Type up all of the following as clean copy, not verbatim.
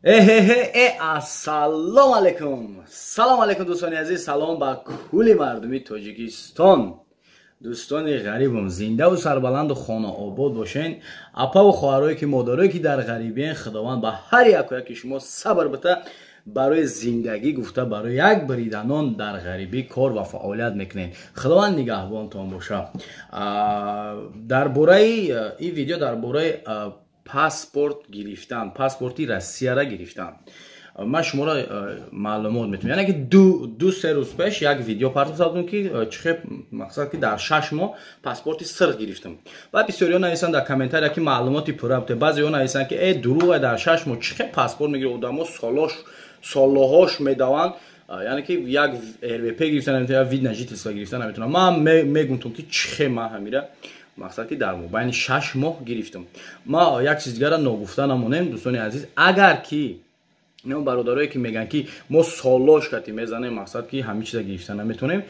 Э, ассалому алайкум, салом алайкум, дӯстони азиз, салом ба кулли мардуми Тоҷикистон. Дӯстони ғарибам, зиндаву сарбаланду хонаобод бошен. Апаву хоҳарое ки, модарое ки дар ғарибиен, Худованд ба ҳар яку яки шумо сабр бита. Барои зиндагӣ гуфта, барои як буриданон дар ғарибӣ кор ва фаъолият мекунед, Худованд нигаҳбонтон боша. Дар бораи ин видео, дар бораи паспорт гирифтан, паспорти Россияра гирифтан ман шуморо маълумот метавонам. Яъне ки 2-3 рӯз пеш як видео партофта будем, ки чихе мақсад ки дар 6 моҳ паспорти сирх гирифтам, ва бисёриҳо нависанд дар комментария, ки маълумоти пурра буте. Баъзеҳо нависанд, ки э, дурӯғе, дар 6 моҳ чихе паспорт мегири? Одамо солош солоҳош медаванд, яъне ки як РВП гирифта наметавонад, вид на жительство гирифта наметавонад. Ман мегумтум, ки чихе ман ҳамира мақсад ки дар мобайни 6 моҳ гирифтам. Ма як чиз дигара ногуфта намонем, дӯстони азиз. Агар ки бародарое ки мегӯянд, ки мо солош кати мезанем, мақсад ки ҳамин чиза гирифта наметавонем,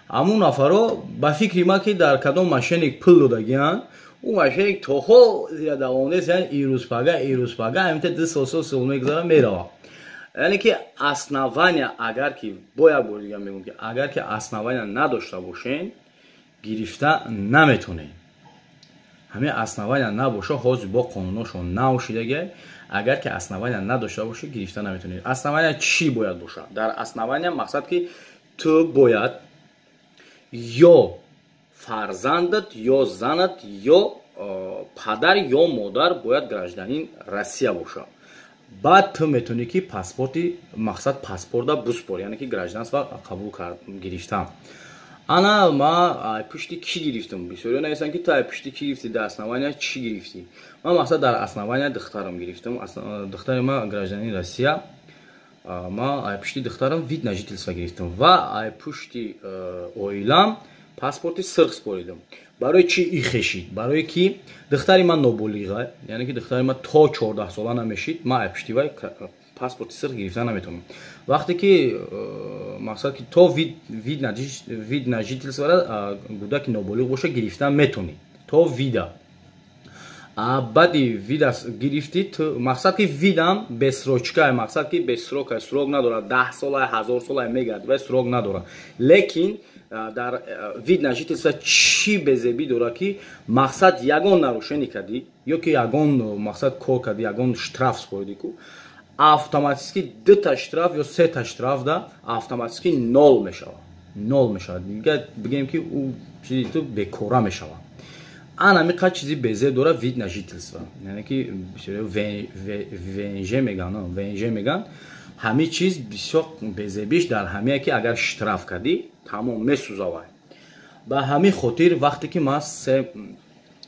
ҳамун нафаро, ба фикри ман, ки дар кадом мошенник пул додагианд, ӯ мошенник тоҳо зира давом нест. Яъне ирӯз пага, ирӯз пага, ҳаминта 2 сол сол мегузара, мерава. Яъне ки основания, агар ки, бо як бори дига мегӯм, ки агар ки основания надошта бошен, гирифта наметонед. Ҳамин основания набоша, ҳозир бо қонуношон нав шидага, агар ки основания надошта боша, гирифта наметонед. Основания чӣ бояд бошад? Дар основания мақсад ки ту бояд ё фарзандат, ё занат, ё падар, ё модар бояд гражданин Россия бошад. Баъд ту метавонӣ, ки паспорти мақсад паспорта буспор, яъне ки гражданство қабул гирифтан. Ана ма пушти кӣ гирифтам? Бисёриҳо нависанд, ки ту ай пушти кӣ гирифтӣ, дар основания чӣ гирифтӣ? Ман мақсад дар основания духтарам гирифтам. Духтари ма гражданин Россия. Ма ай пушти духтарам вид на жительство гирифтам ва ай пушти оилам паспорти сирх споридам. Барои чӣ ихешид? Барое ки духтари ман ноболиға, яъне ки духтари ман то 14 сола намешид, ман ай пушти вай паспорти сирх гирифта наметавонам. Вақте ки мақсад ки то вид на жительство ра кӯдаки ноболиғ боша, гирифта метонӣ то вида. Баъди вида гирифтӣ, мақсад ки видам бессрочка, мақсад ки без срока, срок надорад, 10 сола, 1000 сола мегард, вай срок надорад. Лекин дар вид на жительство чӣ безебӣ дорад, ки мақсад ягон нарушение кардӣ ё ки ягон мақсад кор кардӣ, ягон штраф споридӣ ку, автоматически дута штраф ё сета штраф да автоматически нол мешавад, нол мешавад. Дига бигем, ки ӯ чизи ту бекора мешавад. Ана миқа чизи безеб дорад вид на жительство, яъне ки ВНЖ меган, ВНЖ меган. Ҳамин чиз бисёр безебиш дар ҳамие, ки агар штраф кардӣ, тамом месӯзавай. Ба ҳамин хотир, вақте ки ман се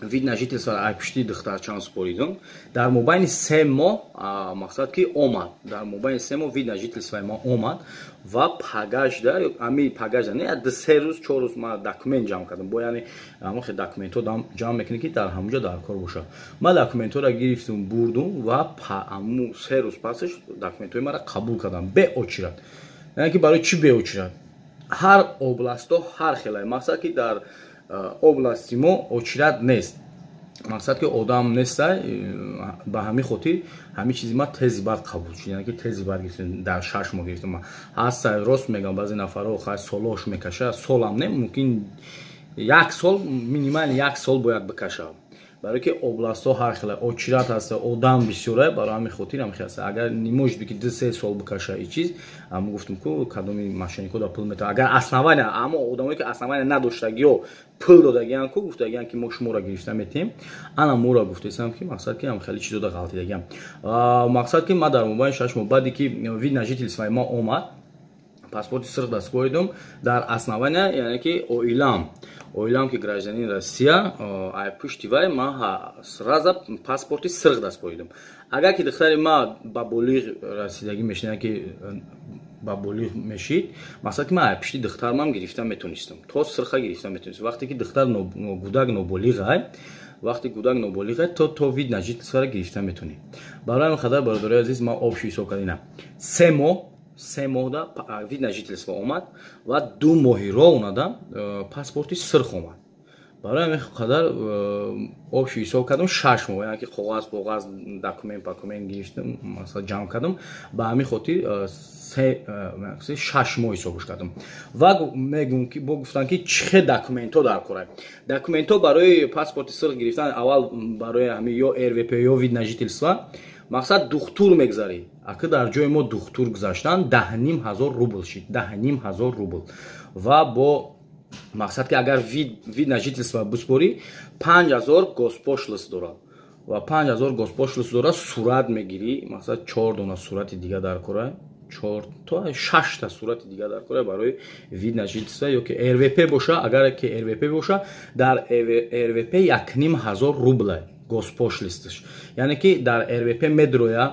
вид на жительство ай пушти духтарчаам споридам, дар мобайни 3 моҳ мақсад ки омад, дар мобайни 3 моҳ вид на жительство и ма омад. Ва пагашда, ами пагашда не, 2-3 рӯз, 4 рӯз ма документ ҷамъ кардам. Бо яъне ҳамон хел документҳо ҷамъ мекунӣ, ки дар ҳамонҷо дар кор бошад. Ман документҳоро гирифтум, бурдум ва аму 3 рӯз пасаш документҳои маро қабул кардам бе очередь. Яъне ки барои чӣ бе очередь? Ҳар областҳо ҳар хелае. Мақсад ки дар области мо очередь нест, мақсад ки одам нестай. Ба ҳамин хотир ҳамин чизи ма тези баъд қабул шуд, яъне ки тези баъд гирифтем, дар 6 моҳ гирифтем. Ҳаста, рост мегам, баъзе нафарҳо хай солош мекаша. Солам не, мумкин як сол, минимально як сол бояд бикаша, барое ки областҳо ҳар хела, очередь ҳаста, одам бисёра. Барои ҳамин хотир ҳам хел агар не может ки 2-3 сол бикаша и чиз. Ама гуфтум ку, кадоми мошенник о да пул метавон, агар основания, аммо одамое ки основания надоштагиё пул додагиан ку, гуфтагиан, ки мо шуморо гирифта метиҳем. Ана моро гуфтесам, ки мақсад ки ам хеле чизо да ғалтидагиам. Мақсад ки ма дар мобайни 6 моҳ, баъде ки вид на жительство и ма омад, паспорти сирх даст споридум дар основания, яъне ки оилам ки гражданин Россия, ай пушти вай ма сразу паспорти сирх даст споридум. Агар ки духтари ма ба болиғ расидагӣ мешинад, ки ба болиғ мешид, мақсад ки ман ай пушти духтармам гирифта метонистам, то сирха гирифта метонистам. Вақте ки духтар кӯдак ноболиғай, вақте кӯдак ноболиғай, то вид на жительство ро гирифта метонӣ. Барои ҳамин қадар, бародарои азиз, ман общий ҳисоб кардина: 3 моҳ, 3 моҳда вид на жительство омад ва 2 моҳи ровно да паспорти сирх омад. Барои ҳамин қадар общий ҳисоб кардам 6 моҳ, яъне ки коғаз документ пакумент гирифтам, масалан ҷамъ кардам. Ба ҳамин хотир 6 моҳ ҳисобш кардам. Ва мегӯм ки бо гуфтанд, ки чӣ хел документҳо дар кора. Документҳо барои паспорти сурх гирифтан аввал барои ҳамин ё РВП, ё вид на жительство, мақсад, духтур мегзарӣ. Ака, дар ҷои мо духтур гузаштан 10 500 рубл шид, 10 500 рубл. Ва бо мақсад, ки агар вид на жительство биспорӣ, 5000 госпошлина дорад ва 5000 госпошлина дорад. Сурат мегирӣ, мақсад, чор дона сурати дига дар кора, чор то шашта сурати дига дар кора барои вид на жительство. Ё ки РВП боша, агар ки РВП боша, дар РВП 1500 рубла госпошлина ш. Яъне ки дар РВП медроя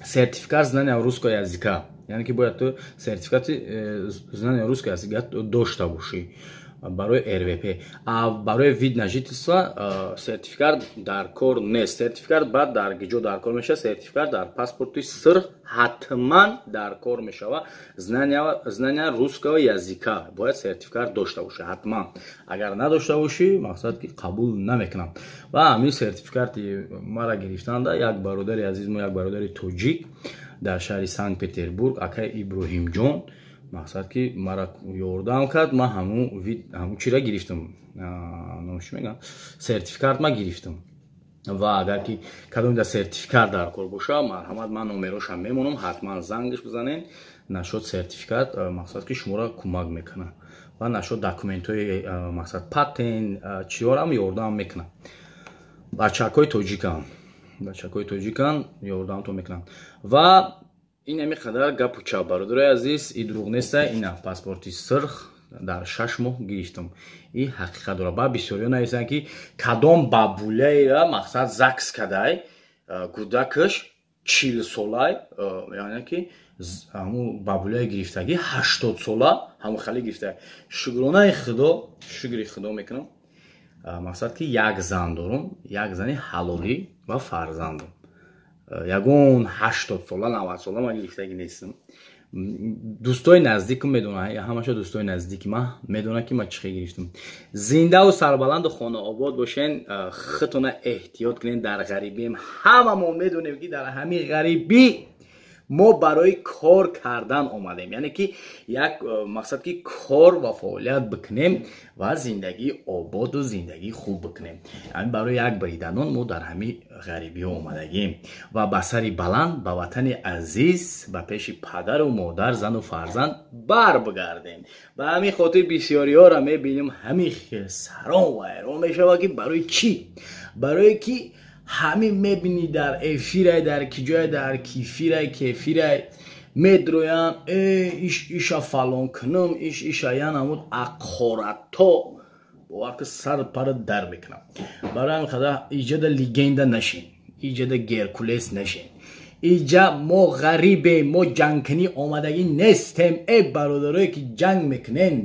сертификат знания русского языка, яъне ки бояд ту сертификати знания русского языка дошта бошӣ барои РВП. А барои вид на жительство сертификат дар кор нест. Сертификат баъд дар гиҷо дар кор мешавад? Сертификат дар паспорти сурх ҳатман дар кор мешавад. Знания русского языка бояд сертификат дошта бошӣ ҳатман. Агар надошта бошӣ, мақсад, ки қабул намекунам. Ва ҳамин сертификати мара гирифтанда як бародари азиз мо, як бародари тоҷик дар шаҳри Санкт Петербург, акай Иброҳимҷон, мақсад, ки мара ёрдам кард. Ман ҳамун чира гирифтам, номш мегам, сертификат ма гирифтам. Ва агар ки кадоме сертификат дар кор боша, марҳамат, ман номерошам мемонам, ҳатман зангаш бизанед. Нашод сертификат, мақсад, ки шуморо кӯмак мекунад ва нашод документҳои, мақсад, патент чиёрам ёрдам мекунад. Бачакҳои тоҷикам, бачакҳои тоҷикан ёрдамтон мекунанд. Ва ин ҳами қадар гапу чап, бародарои азиз, и дурӯғ неста. Ина паспорти сурх дар 6 моҳ гирифтам, и ҳақиқат дорад. Баъд бисёриҳо нависанд, ки кадом бабуляира, мақсад, ЗАГС кадай, кӯдакаш 40 солай, яъне ки ҳамун бабуляи гирифтагӣ 80 сола, ҳамун хали гирифта. Шукронаи Худо, шукри Худо мекунам, мақсад, ки як зан дорум, як зани ҳалолӣ ва фарзандам. Ягон 80 сола, 90 сола ман гирифтагӣ нестам. Дӯстои наздикам медонанд, ҳамаша дӯстои наздики ман медонанд, ки ман чӣ хел гирифтам. Зиндаву сарбаланду хонаобод бошен, худтона эҳтиёт кунен. Дар ғарибием, ҳамамон медонем, ки дар ҳамин ғарибӣ мо барои кор кардан омадем, яъне ки як мақсад, ки кор ва фаъолият бикунем ва зиндагии ободу зиндагии хуб бикунем. Ҳамин барои як бриданон мо дар ҳамин ғарибиҳо омадагем ва ба сари баланд ба ватани азиз, ба пеши падару модар, зану фарзанд бар бигардем. Ба ҳамин хотир бисёриҳоро мебинем, ҳамин хел сарон вайрон мешавад, ки барои чӣ? Барое ки ҳамин мебинӣ дар эфирай, дар киҷое, дар кифирай, кефирай медроянд: э, иш иша фалон кунам, иш иша янамуд аққоратто. Бовар ки, сар пара дар мекунам. Барои ҳамин қадар иҷада легенда нашин, иҷада Геркулес нашин. Иҷа мо ғарибем, мо ҷангкунӣ омадагӣ нестем. Э, бародарое ки ҷанг мекунен,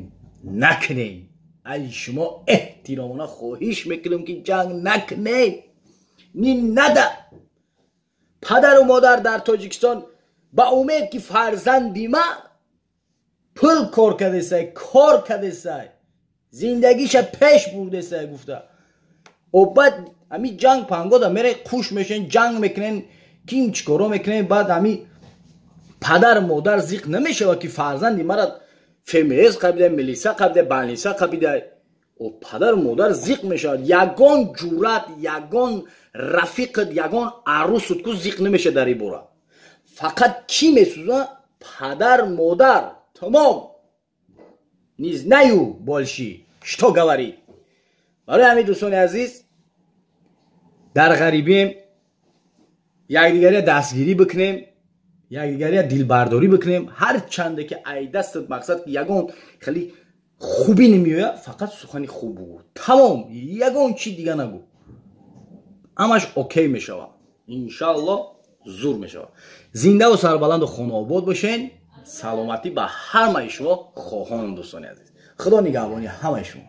накунен. Аз шумо эҳтиромона хоҳиш мекунем, ки ҷанг накунен, не надо. Падару модар дар Тоҷикистон ба умед, ки фарзанди ма пул кор кардесай, кор кардесай, зиндагиша пеш бурдесай гуфта, обад ҳами ҷанг пангода мере, қуш мешен, ҷанг мекунен, ким чӣ коро мекунен. Баъд ҳами падар модар зиқ намешавад, ки фарзанди мара ФМС қабида, милиса қабида, больница қабида. Падару модар зиқ мешавад. Ягон ҷурат, ягон рафиқат, ягон арӯсут ку зиқ намешавад дар ин бора. Фақат чӣ месӯза? Падар, модар, тамом. Не знаю больше, что говорить. Барои ҳамин, дӯстони азиз, дар ғарибием, якдигария дастгирӣ бикунем, якдигария дилбардорӣ бикунем. Ҳар чанде ки ай дастат, мақсад, ки ягон хеле хубӣ намеояд, фақат сухани хуб бугӯ, тамом, ягон чи дига нагӯ, ҳамаш окей мешавад, иншаалло, зур мешавад. Зиндаву сарбаланду хонаобод бошен. Саломатӣ ба ҳамаи шумо хоҳонам, дӯстони азиз. Худо нигаҳбони ҳамаи шумо.